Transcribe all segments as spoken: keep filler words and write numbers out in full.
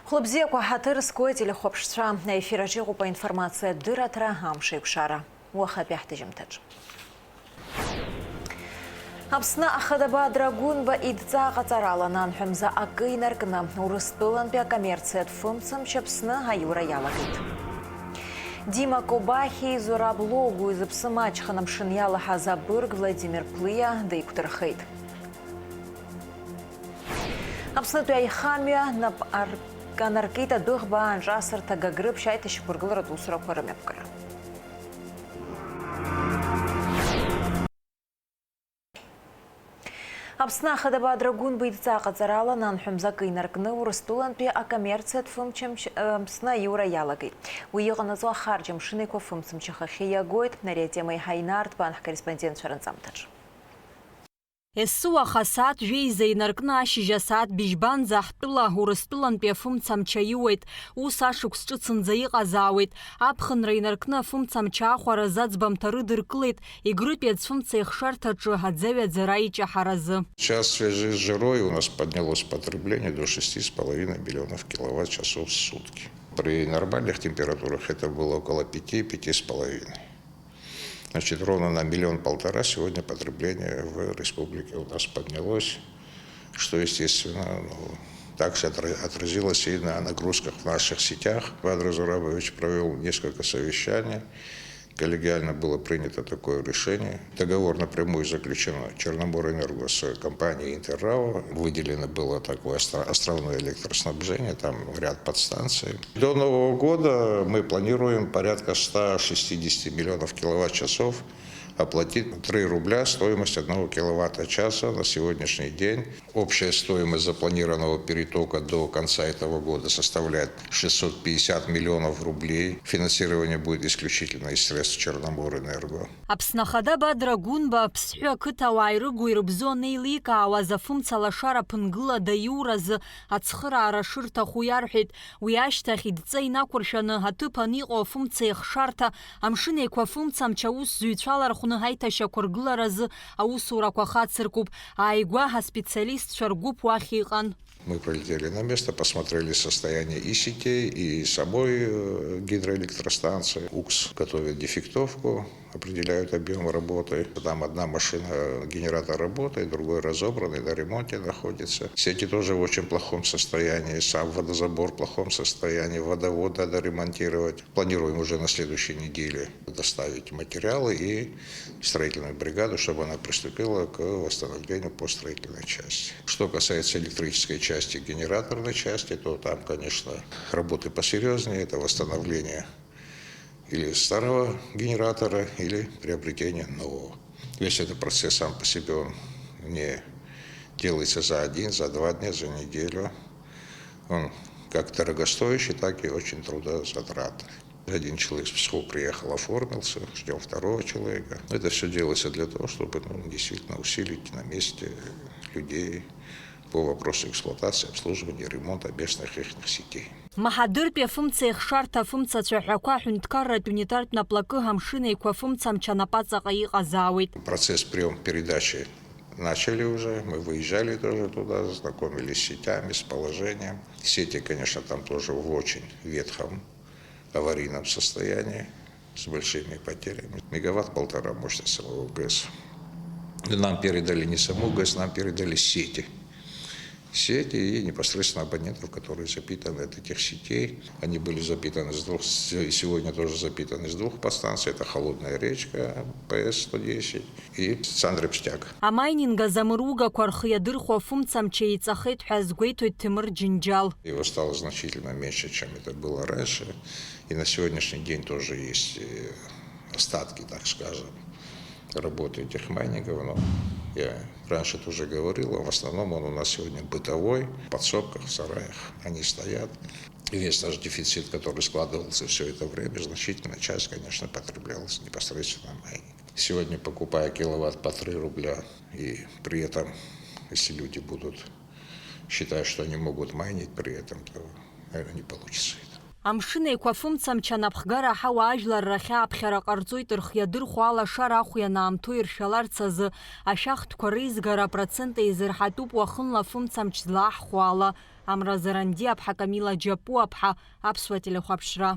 Хәлыбзиақәа ҳаҭыр зқәу ателехәаԥшцәа, аефираҿ иҟоуп аинформациатә дырраҭара Амшеикәшара. Уахатәи ҳҭыжьымҭаҿ. Аԥсны Ахадабад Рагәынба идҵа ҟаҵарала ананҳәа мза акы инаркны, Урыстәылантәи акоммерциатә фымцамч Аԥсны аиура иалагеит. Дима Кобахьи Зураб Логуи зыԥсы маҷхан амшын иалаҳаз абырг Владимир Плиа деиқәдырхеит. Аԥснытәи аихамҩа нап ар-, анаркит адәыӷба аанҿасырҭа Гагрыԥшь аиҭашьақәыргыларатә усурақәа рымҩаԥгара. Аԥсны Ахадабад Рагәынба идҵа ҟаҵарала ананҳәа мза акы инаркны, Урыстәылантәи акоммерциатә фымцамч, э, Аԥсны аиура иалагеит. Уи иҟанаҵо ахарџь Амшын Еиқәа фымцамч ахахьы иагоит. Ари атема еиҳа инарҭбаан ҳкорреспондентцәа рынҵамҭаҿ. Есыуаха асааҭ жәеиза инаркны ашьыжь асааҭ быжьбанӡа ҳтәыла Урыстәылантәи афымцамч аиуеит. Ус ашықәс ҿыцынӡа иҟазаауеит. Аԥхынра инаркны афымцамч аахәаразы аӡбамҭа рыдыркылеит Егрытәи аӡфымца ихшарҭаҿы аӡаҩаӡара иҷаҳаразы. Сейчас в связи с жарой у нас поднялось потребление до шести с половиной миллионов киловатт-часов в сутки. При нормальных температурах это было около пяти, пяти с половиной. Значит, ровно на миллион полтора сегодня потребление в республике у нас поднялось, что, естественно, ну, также отра-, отразилось и на нагрузках в наших сетях. Бадр Зурабович провёл несколько совещаний. Коллегиально было принято такое решение. Договор напрямую заключен Черноморэнерго с компанией Интеррао. Выделено было такое остро-, островное электроснабжение, там ряд подстанций. До Нового года мы планируем порядка ста шестидесяти миллионов киловатт-часов оплатить. Три рубля стоимость одного киловатта-часа на сегодняшний день. Общая стоимость запланированного перетока до конца этого года составляет шестьсот пятьдесят миллионов рублей. Финансирование будет исключительно из средств Черноморэнерго. Аԥсны Ахада Бадра Гәынба Аԥсҳәы ақыҭауаа ирыгу ирыбзоу анеиликаауаз афымца лашара ԥынгылада иуразы ацхыраара шырҭаху иарҳәеит. Уи ашьҭахь идҵа инақәыршәаны аҭыԥан иҟоу афымца еихшарҭа, Амшын Еиқәа афымцамч аусзуҩцәа алархәны аиҭашьақәыргыларазы аусурақәа хацыркуп. Ааигәа аспециалистцәа ргәыԥ уахь иҟан. Мы прилетели на место, посмотрели состояние и сетей, и самой, э, гидроэлектростанции. УКС готовит дефектовку, определяют объём работы. Там одна машина, э, генератор работает, другой разобранный, на ремонте находится. Сети тоже в очень плохом состоянии, сам водозабор в плохом состоянии, водовод надо ремонтировать. Планируем уже на следующей неделе доставить материалы и строительную бригаду, чтобы она приступила к восстановлению по строительной части. Что касается электрической части, генераторной части, то там, конечно, работы посерьёзнее. Это восстановление или старого генератора, или приобретение нового. Весь этот процесс сам по себе, он не делается за один, за два дня, за неделю. Он как дорогостоящий, так и очень трудозатратный. Один человек с ВСХУ приехал, оформился, ждём второго человека. Это всё делается для того, чтобы, ну, действительно усилить на месте людей по вопросу эксплуатации, обслуживания, ремонта местных ихних сетей. Маҳадыртәи афымца еихшарҭа афымцацәа ҳәақәа аҳәынҭқарратә унитартә наплакы Амшын Еиқәа афымцамч анапаҵаҟа иҟазаауеит. Процесс приём-передачи начали уже. Мы выезжали тоже туда, знакомились с сетями, с положением. Сети, конечно, там тоже в очень ветхом аварийном состоянии, с большими потерями. Мегаватт полтора мощность самого ГЭС. Нам передали не саму ГЭС, нам передали сети. Сети и непосредственно абонентов, которые запитаны от этих сетей. Они были запитаны с двух, с-, и сегодня тоже запитаны с двух подстанций. Это Холодная речка, ПС сто десять, и Сандрепстяг. Амайнинг азамыругақәа рхы иадырхәо афымцамч еиҵахеит ҳәа азгәеиҭоит Ҭемыр Џьынџьал. Его стало значительно меньше, чем это было раньше. И на сегодняшний день тоже есть, э, остатки, так скажем, работы этих майнингов. Но я раньше тоже говорил, в основном он у нас сегодня бытовой, в подсобках, в сараях они стоят. И весь наш дефицит, который складывался всё это время, значительная часть, конечно, потреблялась непосредственно майнингом. Сегодня, покупая киловатт по три рубля, и при этом, если люди будут считать, что они могут майнить при этом, то, наверное, не получится это. Амшын Еиқәа афымцамч анапхгара аҳауа ажәлар рахь ааԥхьара ҟарҵоит, рхы иадырхәо алашара ахә ианаамҭоу иршәаларц азы ашәахтәқәа реизгара процент еизырҳатәуп уахынла афымцамч злааҳхәо ала Амра Заранди-аԥҳа, Камила Џьапуа-ԥҳа, Аԥсуа телехәаԥшра.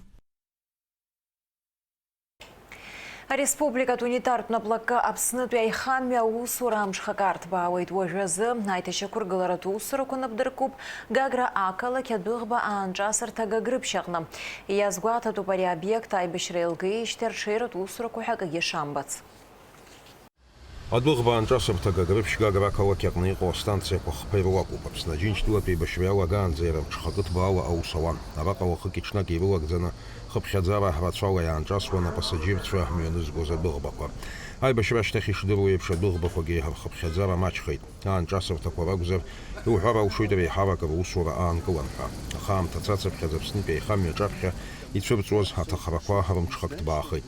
Ареспубликатә унитартә наплакы Аԥснытәи аихамҩа аусура амҽхак арҭбаауеит. Уажәазы аиҭашьақәыргыларатә усурақәа напдыркуп Гагра ақалақь адәыӷба аанҿасырҭа Гагрыԥшь аҟны. Иазгәаҭатәуп ари аобиект аибашьра еилгеижьҭеи арҽеиратә усурақәа ҳәа акгьы шамбац. Адәыӷба аанҿасырҭа Гагрыԥшь Гагра ақалақь аҟны иҟоу астанциақәа хԥа ируакуп. Аԥсны Аџьынџьтәылатә еибашьра иалагаанӡа иара мҽхакы ҭбаала аус ауан. Араҟа уахыки-ҽнаки ирылагӡаны хыԥхьаӡара рацәала иаанҿасуан апасаџьырцәа мҩанызгоз адәыӷбақәа. Аибашьра ашьҭахь ишдыруа еиԥш адәыӷбақәагьы рхыԥхьаӡара маҷхеит. Аанҿасырҭақәа ракәзар, иуҳәар алшоит реиҳарак русура аанкылан ҳәа. Аха аамҭа цацыԥхьаӡа Аԥснытәи аихамҩаҿ аԥхьа ицәырҵуаз аҭахрақәа рымҽхак ҭбаахеит.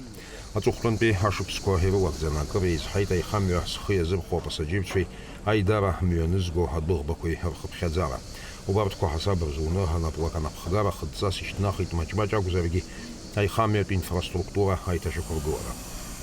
Аҵыхәтәантәи ашықәсқәа ирылагӡаны акыр еизҳаит аихамҩа зхы иазырхәо апасаџьырцәеи аидара мҩанызго адәыӷбақәеи рхыԥхьаӡара. Убарҭқәа ҳасаб рзуны анаплак анапхгара хыдҵас ишьҭнахит маҷ-маҷ акәзаргьы аихамҩатә инфраструктура аиҭашьақәыргылара.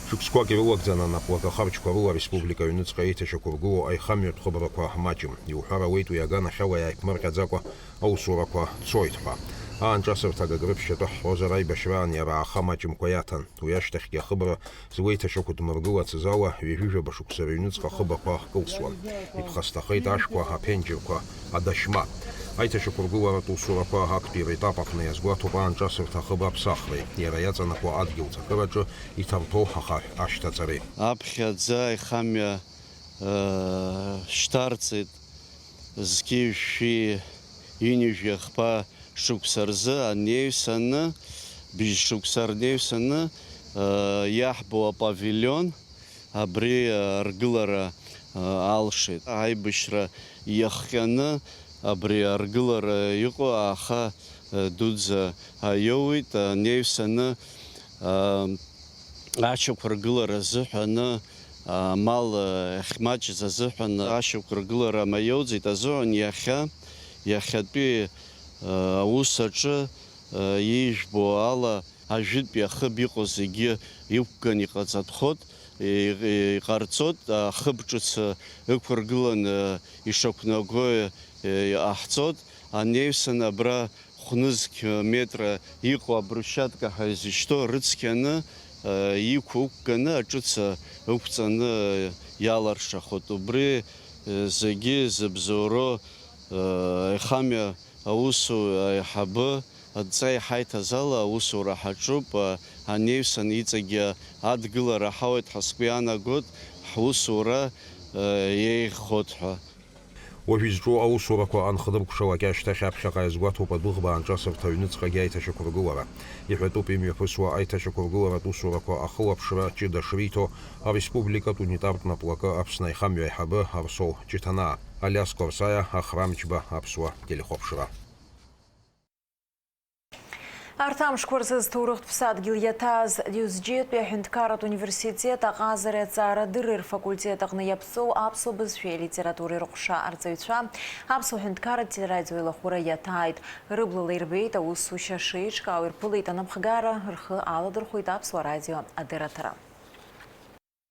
Шықәсқәак ирылагӡаны анаплак ахарџьқәа рыла ареспублика аҩныҵҟа еиҭашьақәыргылоу аихамҩатә хыбрақәа маҷым. Иуҳәар ауеит, уи аганахьала иааиԥмырҟьаӡакәа аусурақәа цоит ҳәа. Аанҿасырҭа Гагрыԥшь атәы ҳҳәозар, аибашьраан иара ааха маҷымкәа иаҭан. Уи ашьҭахьгьы ахыбра зуеиҭашьақәдмыргылацыз ала, ҩажәижәаба шықәса рыҩныҵҟа хыбақәа кылсуан. Иԥхасҭахеит ашәқәа, аԥенџьырқәа, адашьма. Аиҭашьақәыргыларатә усурақәа актәи ретап аҟны иазгәаҭоуп аанҿасырҭа ахыб аԥсахреи, иара иаҵанакуа адгьыл ҵакыраҿы иҭарҭәо ахаҳә ашьҭаҵареи. Аԥхьаӡа аихамҩа, э, шьҭарҵеит зқьи жәшәи ҩынҩажәи ахԥа шықәса рзы, анеҩсаны, быжь шықәса рнеҩсаны, э, иаҳбо апавилион абри, э, аргылара, э, алшеит. Аибашьра иахҟьаны абри аргылара иҟоу ааха, э, дуӡӡа аиоуит, анеҩсаны, э, ашьақәыргылара азыҳәаны, амал, э, ахьмаҷыз азыҳәан ашьақәыргылара маиоуӡеит азыҳәан иахьа, иахьатәи, э, аус аҿы, э, ижәбо ала, ажәытәи ахыб иҟоу зегьы иқәган иҟаҵатәхоит, и-, и-, иҟарҵоит, ахыб ҿыц ықәыргыланы ишақәнаго, э, иҟаҳҵоит, анеҩсан абра хә-нызқь метра иҟоу абрусчатка ҳәа изышьҭоу рыцқьаны, э, иқә ықәганы аҿыц ықәҵаны иаларшахоит. Убри, э, зегьы зыбзоуроу, э, аихамҩа аусу аиҳабы адҵа иҳаиҭаз ала аусура ҳаҿуп, э, анеҩсан иҵегьы адгылара ҳауеит ҳәа сгәы иаанагоит, ҳусура, э, еиӷьхоит ҳәа. Уажә изҿу аусурақәа анхдыркәшалак ашьҭахь аԥхьаҟа иазгәаҭоуп адәыӷба аанҿасырҭа аҩныҵҟагьы аиҭашьақәыргылара. Иҳәатәуп имҩаԥысуа аиҭашьақәыргыларатә усурақәа ахылаԥшра ҷыда шриҭо, ареспубликатә унитартә наплакы Аԥсны аихамҩа аиҳабы Арсоу Ҷыҭанаа. Алиас Қәарсаиа, Ахрам Џьба, Аԥсуа телехәаԥшра. Арҭ амшқәа рзы зҭоурыхтә ԥсадгьыл иаҭааз Џьозџьетәи аҳәынҭқарратә университет аҟазареи аҭҵаарадырреи рфакультет аҟны иаԥҵоу аԥсуа бызшәеи алитературеи рыҟәша арҵаҩцәа Аԥсуа ҳәынҭқарратә телерадио еилахәыра иаҭааит. Рыблала ирбеит аусушьа шеиҿкаау, ирԥылеит анапхгара, рхы аладырхәит Аԥсуа радио адырраҭара.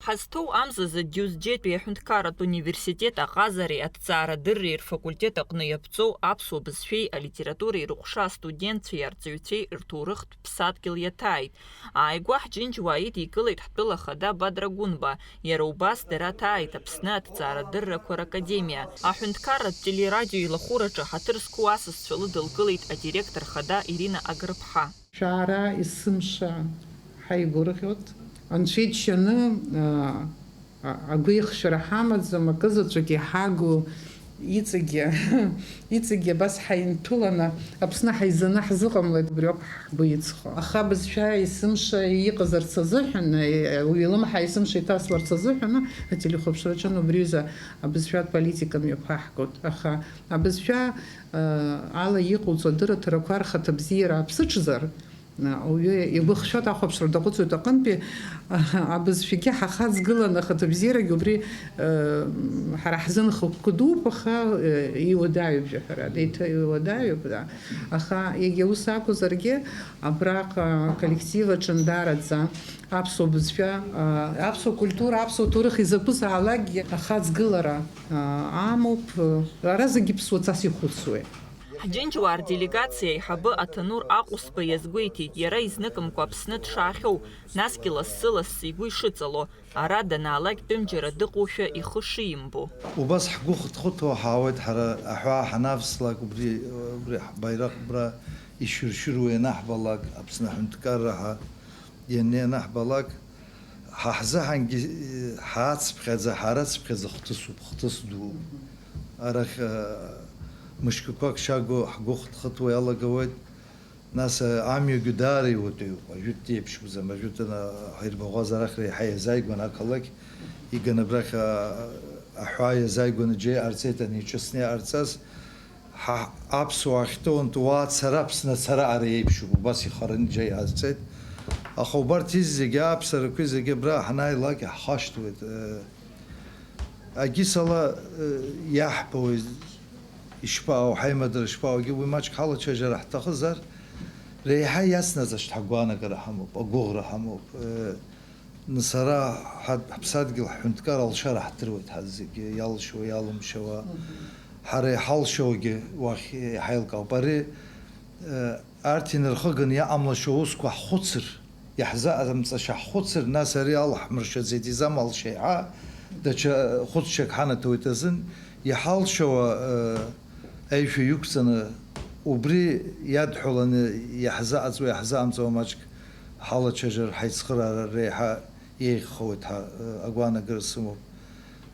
Ҳазҭоу амзазы Џьозџьетәи аҳәынҭқарратә университет аҟазареи аҭҵаарадырреи рфакультет аҟны иаԥҵоу аԥсуа бызшәеи алитературеи рыҟәша астудентцәеи арҵаҩцәеи рҭоурыхтә ԥсадгьыл иаҭааит. Ааигәа ҳџьынџьуаа идикылеит ҳтәыла ахада Бадра Гәынба, иара убас дара ҭааит Аԥсны аҭҵаарадыррақәа ракадемиа. Аҳәынҭқарратә телерадио еилахәыраҿы ҳаҭыр зқәу асасцәа лыдылкылеит адиректор хада Ирина Агрыԥҳа. Шәаара есымша ҳаигәырӷьоит. Анцәа иџьшьаны, а, а, агәеихшьара ҳамаӡам, акы заҵәык иҳагу, иҵегьы, иҵегьы абас ҳаинҭәыланы Аԥсны ҳаизаны ҳзыҟамлеит, убриоуп ҳгәы иҵхо. Аха абызшәа есымша иҟазарц азыҳәан, е, уи илымҳа есымша иҭасларц азыҳәан, ателехәаԥшраҿы убри аҩыза абызшәатә политика мҩаԥаҳгоит. Аха абызшәа, а, ала иҟоуҵо адырраҭарақәа рхаҭабзиара ааԥсыҽзар, Ауаҩы игәыхшәоит, ахәаԥшра даҟәыҵуеит аҟынтәи, абызшәагьы ҳахаҵгыланы, ахаҭабзиарагьы убри, э, ҳара ҳзын хықәкы дууп, аха, э, иуадаҩуп, жәаҳәарада, еиҭа иуадаҩуп, да. Аха егьа ус акәзаргьы, абраҟа аколлектив аҿы ндараӡа аԥсуа бызшәа, а, аԥсуа культура, аԥсуа ҭоурых изакәызаалакгьы ахаҵгылара, а, амоуп. Ара зегьы ԥсуа ҵас ихәыцуеит. Ҳџьынџьуаа рделегациа аиҳабы Аҭанур Аҟәысба иазгәеиҭеит, иара изныкымкәа Аԥсны дшаахьоу, насгьы лассы-лассы игәы ишыҵало, ара данаалак тәымџьара дыҟоушәа ихы шимбо. Убас ҳгәы хыҭхыҭуа ҳаауеит ҳара, аҳәаа ҳанавслак, убри, убри ҳбаираҟ убра ишьыршьыруа ианаҳбалак, Аԥсны аҳәынҭқарра ҳа ианаҳбалак, ҳа ҳзыҳәангьы, ҳаацыԥхьаӡа, ҳарацыԥхьаӡа хҭысуп, хҭыс дууп. Арахь, а, мышкақәак шаго ҳгәы хыҭхыҭуа иалагауеит. Нас, а, амҩагьы даара иуадаҩуп, ажәытә еиԥшуӡам, ажәытәаны ҳаирбаӷәазар ахра еиҳа иазааигәан ақалақь, иганы абрахь, а, аҳәаа иазааигәаны џьа иҟарҵеит, ани иҿыцны иҟарҵаз, ҳа аԥсуаа ахьтәоу антуаа цара, Аԥсны ацара ара еиԥшуп, убас ихараны џьа иҟарҵеит. Аха убарҭ изегьы, аԥсарақәа зегьы абра ҳанааилак иаҳхашҭуеит. Э, агьысала, э, иаҳбауеи, ишԥаау, ҳаимадара шԥааугьы, уи маҷк ҳалацәажәара ҳҭахызар, реиҳа иацнаҵашт ҳагәаанагара ҳамоуп, агәыӷра ҳамоуп. Э, Нас ара ҳа-, ҳаԥсадгьыл ҳҳәынҭқар алшара ҳдыруеит ҳазегьы, иалшауа, иалымшауа. Мгм. Ҳара иҳалшауагьы уахь иҳаилкаауп. Ари, э, арҭ инархыганы иҟамлашьоу аусқәа ҳхәыцыр, иаҳзаҟамҵашьа ҳхәыцыр, нас ари алаҳмыршьаӡеит, изамалшьа еиҳа даҽа, э, хәыцшьак ҳанаҭоит азын, иҳалшауа, э, аишәа иқәҵаны, убри иадҳәаланы иаҳзаҟаҵоу, иаҳзаҟамҵауа маҷк ҳалацәажәар, ҳаицхыраара реиҳа еиӷьхауеит ҳәа, э, агәаанагара сымоуп.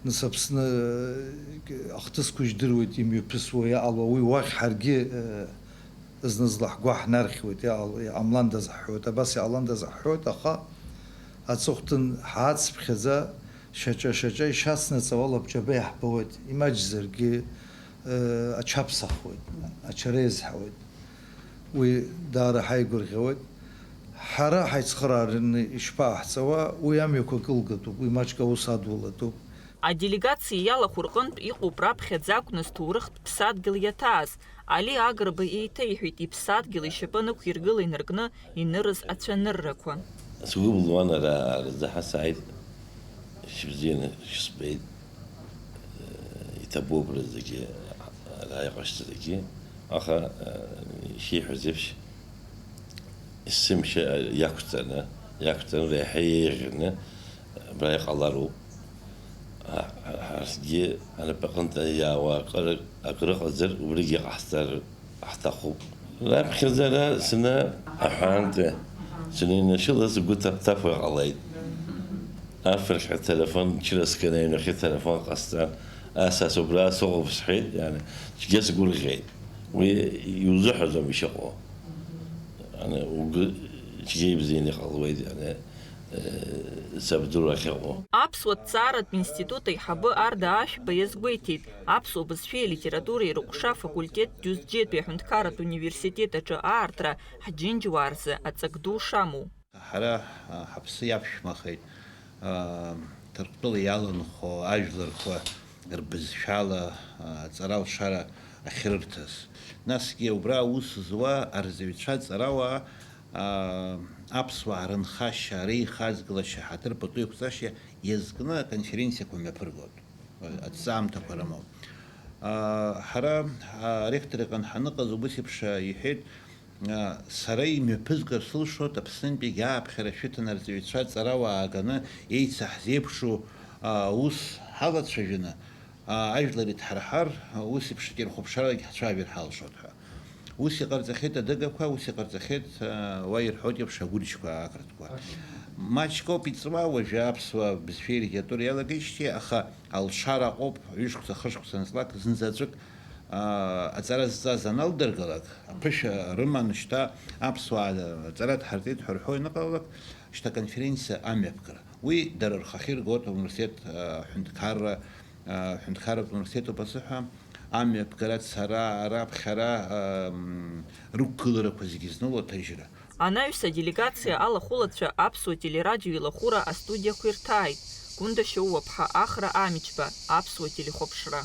Нас Аԥсны, э, ахҭысқәа ижьдыруеит имҩаԥысуа, иҟало, уи уахь ҳаргьы, э, зны-зынла ҳгәы ҳнархьуеит, иҟало, иҟамландаз ҳҳәоит, абас иҟаландаз ҳҳәоит, аха аҵыхәтәан ҳаацыԥхьаӡа, шьаҿа-шьаҿа ишацнаҵауа лабҿаба иаҳбауеит, имаҷзаргьы, э, аҽаԥсахуеит, аҽареизҳауеит. Уи даара ҳаигәырӷьауеит. Ҳара ҳаицхыраара ишԥаҟаҳҵауа, уи амҩақәа кылгатәуп, уи маҷк аус адулатәуп. Аделегациа иалахәу рҟынтә иҟоуп раԥхьаӡа акәны зҭоурыхтә ԥсадгьыл иаҭааз. Али Агрба еиҭеиҳәеит иԥсадгьыл ишьапы нықәиргыла инаркны инырыз ацәаныррақәа. Сгәы былуан ара, ара заҳа сааит, шьыбзианы шәсбеит, иҭабуп зегьы, ара иҟашьҵарагьы, аха, ишиҳәаз еиԥш, есымша иақәҵаны, иақәҵаны, реиҳа еиӷьны, абра иҟалароуп. Ҳа-, ҳарҭгьы анапаҟынтә иаауа акыр-, акрыҟазар, убригьы ҟаҳҵар ҳҭахуп. Раԥхьаӡа ара сна аҳәаантәи саныҩнашылаз сгәы ҭаԥ-ҭаԥуа иҟалеит. Афырхь ателефон чра скын аҩнахьы ателефон ҟасҵан, ас, ас убра сыҟоуп сҳәеит, иани, цәгьа сгәырӷьеит. Уи иузыҳәаӡом ишыҟоу. Ани, угәы цәгьа ибзианы иҟалуеит, иани, э, сабдур ахьыҟоу. Аԥсуа ҭҵааратә институт аиҳабы Арда Ашәба иазгәеиҭеит, аԥсуа бызшәеи алитературеи рыҟәша афакультет Џьузџьетәи аҳәынҭқарратә университет аҿы аартра ҳџьынџьуаа рзы аҵак ду шамоу. Ҳара, а, ҳаԥсы иаԥшәмахеит, а, Ҭырқәтәыла иаланхо ажәларқәа рбызшәала, а, аҵара-алшара ахьрырҭаз. Насгьы убра аус зуа арҵаҩцәа, аҵарауаа, а, аԥсуаа рынхашьа, реихазгалашьа, ҳаҭыр пату еиқәҵашьа иазкны аконференциақәа мҩаԥыргоит. Аҭҵаамҭақәа рымоуп. Ҳара аректор иҟны ҳаныҟаз убыс еиԥш иҳәеит, сара имҩаԥызгар сылшоит Аԥснынтәигьы ааԥхьара шәыҭаны арҵаҩцәа аҵарауаа ааганы еицаҳзеиԥшу аус ҳалацәажәаны, ажәлар идҳарҳар, ус еиԥш акьырхәаԥшрагь ҳцәажәар ҳалшоит ҳәа. Ус иҟарҵахьеит адыгақәа, ус иҟарҵахьеит, уа ирҳәоит еиԥш, агәырџьқәа, ақырҭқәа. Маҷк ауп иҵуа уажәы аԥсуа бызшәеи литературеи иалагеижьҭеи, аха алшара ыҟоуп, ҩышықәса, хышықәса анҵлак, зынзаҵәык, аа, аҵара зҵаз аналдыргалак, аԥышәа рыман шьҭа аԥсуаа аҵара дҳарҵеит ҳәа рҳәо ианыҟалалак, шьҭа аконференциа амҩаԥгара. Уи дара рхахьы иргоит ауниверситет, аа, аҳәынҭқарра, аа, аҳәынҭқарратә университетуп азыҳәа, амҩаԥгара, ацара, раԥхьара, аа, м, рықәгыларақәа зегьы зныло аҭыжьра. Анаҩс аделегациа алахәылацәа аԥсуа телерадио илахәыра астудиақәа ирҭааит. Гәында Шьоуа-ԥҳа, Ахра Амичба, аԥсуа телехәаԥшра.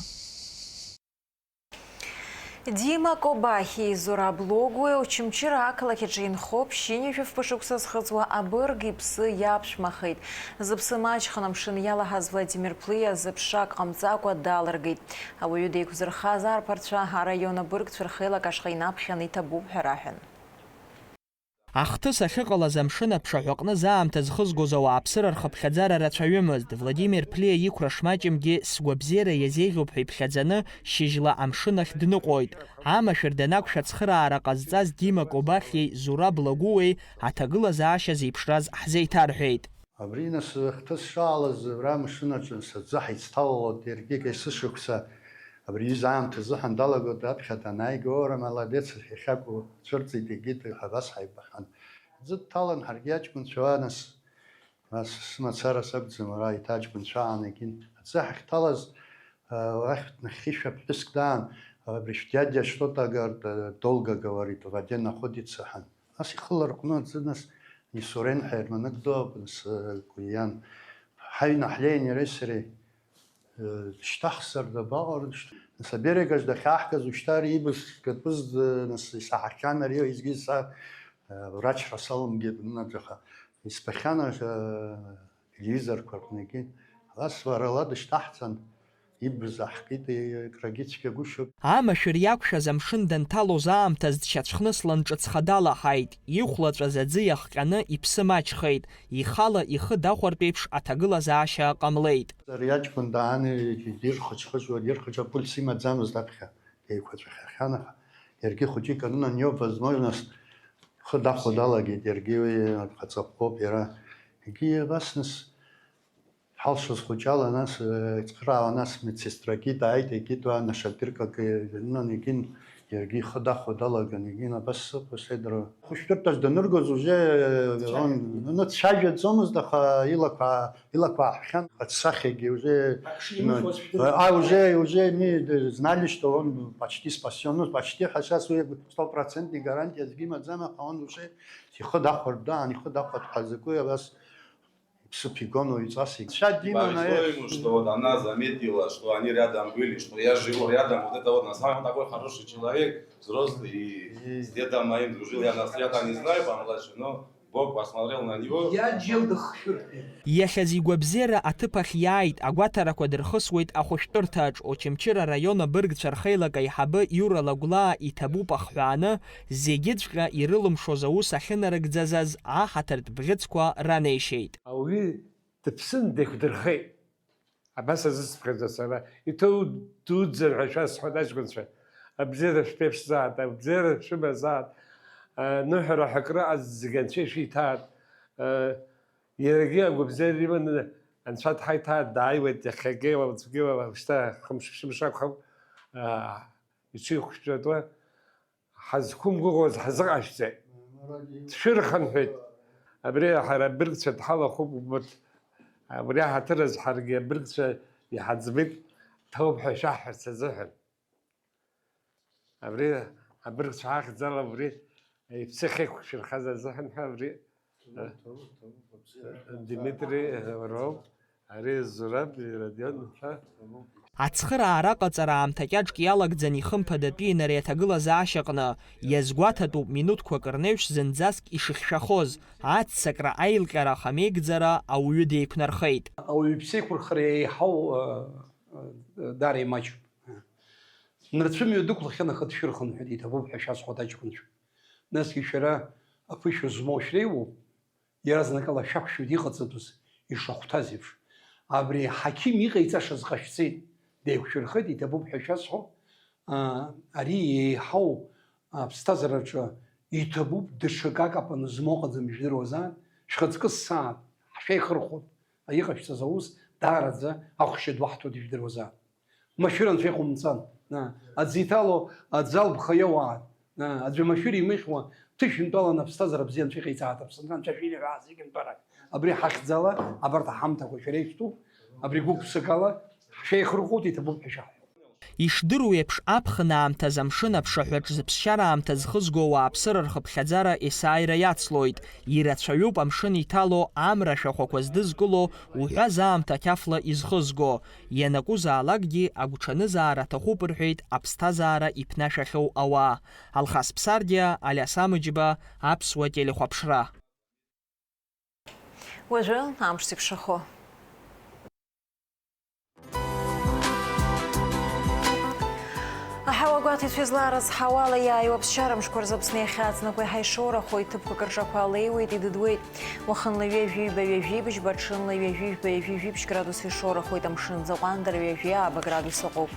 Дима Кобахьи Зураб Логуи Очамчыра ақалақь аҿы инхо ԥшьынҩажәи фба шықәса зхыҵуа абырг иԥсы иаԥшәмахеит. Зыԥсы маҷханы амшын иалаҳаз Владимир Плиа зыԥшак ҟамҵакәа далыргеит. Ауаҩы деиқәзырхаз арԥарцәа араион абыргцәа рхеилак ашҟа инаԥхьан иҭабуп ҳәа раҳәан. Ахҭыс ахьыҟалаз амшын аԥшаҳәаҟны заамҭа зхызгоз ауааԥсыра рхыԥхьаӡара рацәаҩымызт. Владимир Плиа иқәра шмаҷымгьы сгәабзиара иазеиӷьуп ҳәа иԥхьаӡаны, шьыжьла амшын ахь дныҟәоит. Амашәыр данақәшәа ацхыраара ҟазҵаз Дима Кобахьиеи Зураб Лагәыуеи аҭагылазаашьа зеиԥшраз ҳзеиҭарҳәеит. Абри нас ахҭыс шаалаз абра амшын аҿы саӡы ҳаицҭалалоит, иаргьы есышықәса абри аҩыза аамҭа азыҳәан далагоит, аԥхьа данааига, ора, молодец, иахьакәу цәырҵит, егьит, ҳәа абас ҳаибахьан. Аӡы дҭалан, ҳаргьы аҷкәынцәа уа нас, нас сымацара сакәӡам, ара еиҭа аҷкәынцәа аан егьин. Аӡы ҳахьҭалаз, а, уахь нахьхьи шәа ԥҳәыск даан, абри шәдядя что-то, говорит, долго говорит, в воде находится ҳәан. Нас ихы ларҟәны аӡы, нас Несурен ҳәа ерманыкдоуп, нас, э, Кулиан. Ҳаҩны ҳлеин иареи сареи, э, дышьҭаҳхзар дабаҟароу, дышьҭ-, нас аберег аҿы дахьааҳгаз ушьҭа ари ибз катәыз, э, нас исаҳахьан ари, уеизгьы са, э, врачра салымгеит, унаҿаха. Исбахьан, э, телевизорқәа рҟынгьы. Абас варала дышьҭаҳҵан, ибз аҳкит, крагьы цәгьагәышьоуп. Амашәыр иақәшәаз амшын данҭалоз аамҭаз дшьацәхныслан ҿыцха далаҳаит, ихәлаҵәаз аӡы иахҟьаны иԥсы маҷхеит, ихала ихы дахәартә еиԥш аҭагылазаашьа ҟамлеит. Ари аҷкәын дааны дирхыџхыџуа, дирхыџ апульс имаӡамызт аԥхьа, деиқәаҵәахьахьан, аха иаргьы хәыҷык анынанеиуа возможность хы дахәо далагеит, иаргьы уи аҵаҟәоуп иара. Егьи абас нас Ҳалшоз хәыҷала, нас, э, ицхыраауа, нас медсестрагьы дааит, егьит уа нашатыркак, э, нан, егьин, иаргьы ихы дахәо далаган, егьин, абас сыҟоу седра. Хәышәтәырҭаҿ даныргоз уже, э, он, ну, дцәажәаӡомызт, аха илақәа, илақәа ааҳәхьан, аӡсахьагьы уже, а, уже, уже, они знали, что он почти спасён, ну, почти, ҳәа, сейчас уи стопроцентный гарантия аӡәгьы имаӡам, аха он уже ихы дахәартә даан, ихы дахәартә ҳәа закәи абас Иԥсыԥ игон уаҩҵас, ицәа диманы. Повезло ему, что вот она заметила, что они рядом были, что я живу рядом, вот это вот на самом такой хороший человек, взрослый, и с дедом моим дружил, я, нас, я-то не знаю, помладше, но Бог посмотрел на него. Иаџьал дыхшәырҳәеит. Иахьаз игәабзиара аҭыԥ ахь иааит, агәаҭарақәа дырхысуеит ахәышәтәырҭаҿ, Очамчыра араион абыргцәа рхеилак аиҳабы Иура Лагәлаа иҭабуп ахҳәааны, зегьыҵәҟьа ирылымшоз аус ахьынарыгӡаз азы аҳаҭыртә бӷьыцқәа ранеишьеит. Ауаҩы дыԥсын, деиқәдырхеит. Абас азысыԥхьаӡо сара, иҭоу дуӡӡан ҳәа шәасҳәоит, аҷкәынцәа. Абзиара шәԥеиԥшзаат, абзиара шәымазаат. Ныҳәара ҳәа акры зегь анцәа ишәиҭаат. Иаргьы агәабзиара иманы анцәа дҳаиҭаат, дааиуеит иахьагьы, уаҵәгьы, уажәшьҭа хымш-ԥшьымш акәхап, иҽихәшәтәратәы. Ҳазқәымгәыӷуаз ҳазыҟашәҵеит. Дшәырхынҳәит. Абри ҳара абыргцәа дҳалахәуп, убырҭ, абри аҳаҭыр азы ҳаргьы абыргцәа иҳаӡбеит, ҭоуп ҳәа шәаҳҳәарц азыҳәан. Абри абыргцәа ахьӡала убри иԥсы ахьеиқәшәырхаз азыҳәан ҳәа абри Димитри, э, роуп, ари Зураб Родион иԥа. Ацхыраара аҟаҵара аамҭа кьаҿк иалагӡан ихымԥадатәин ари аҭагылазаашьаҟны, иазгәаҭатәуп минуҭқәак рнеиԥш зынӡаск ишыхьшәахоз, аццакра аилҟьара ахамеигӡара ауаҩы деиқәнархеит. Ауаҩы иԥсеиқәырхара еиҳау, э, э, даара имаҷуп. Нарцәымҩа дықәлахьан, аха дшәырхынҳәит, иҭабуп ҳәа шәасҳәоит аҷкәынцәа. Насгьы шәара аԥышәа змоу шәреиуоуп. Иаразнакала шәақәшәоит иҟаҵатәыз, ишахәҭаз еиԥш. Абри аҳақьым иҟаиҵашаз ҟашәҵеит, деиқәшәырхеит, иҭабуп ҳәа шәасҳәо, аа, ари еиҳау аԥсҭазаараҿы иҭабуп, даҽакы акапаны змоу ыҟаӡам, ижәдыруазааит, шәхаҵкы ссааит, ҳшәеихырхәоит, иҟашәҵаз аус даараӡа ахәшьа ду ҳҭоит, ижәдыруазааит. Машәыр анцәа иҟоумҵан. Аӡы иҭало аӡы алԥха иауааит. Аӡәы машәыр имыхьуа, ҭышәынтәаланы аԥсҭазаара бзиа анцәа иҟаиҵааит, Аԥсынра анцәа шәиныҳәааит зегьынтәарак. Абри ҳахьӡала абарҭ аҳамҭақәа шәара ишәтәуп, абри гәык-ԥсыкала ҳшәеихырхәоит, иҭабуп ҳәа шәаҳҳәоит. Ишдыру еиԥш, аԥхын аамҭазы амшын аԥшаҳәаҿ зыԥсшьара аамҭа зхызго ауааԥсыра рхыԥхьаӡара есааира иацлоит. Ирацәаҩуп амшын иҭало амра ашәахәақәа здызкыло уҳәа заамҭа қьафла изхызго. Ианакәызаалакгьы агәҽанызаара аҭахуп рҳәеит аԥсҭазаара иԥнашәахьоу ауаа. Алхас Ԥсардиа, Алиас Амыџьба, Аԥсуа телехәаԥшра. Уажәы амш зеиԥшрахо. Аҳауа гәаҭеицәа излаарыцҳауала иааиуа ԥсшьара мшқәа рзы Аԥсны иахьаҵнакуа иаҳа ишоурахо, иҭыԥқәак рҿы ақәа леиуеит, идыдуеит. Уахынла ҩажәи ҩба, ҩажәи быжьба, ҽынла ҩажәи жәба, ҩажәи жәиԥшь градус ишоурахоит, амшын аӡы аҟәандара ҩажәи ааба градус ыҟоуп.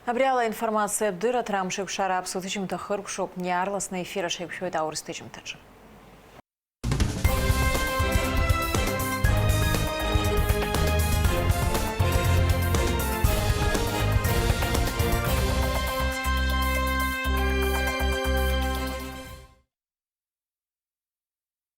Абри ала аинформациатә дырраҭара амш еиқәшара аԥсуа ҭыжьымҭа хыркәшоуп, иаарласны аефир аҿы еиқәшәоит аурыс ҭыжьымҭаҿы.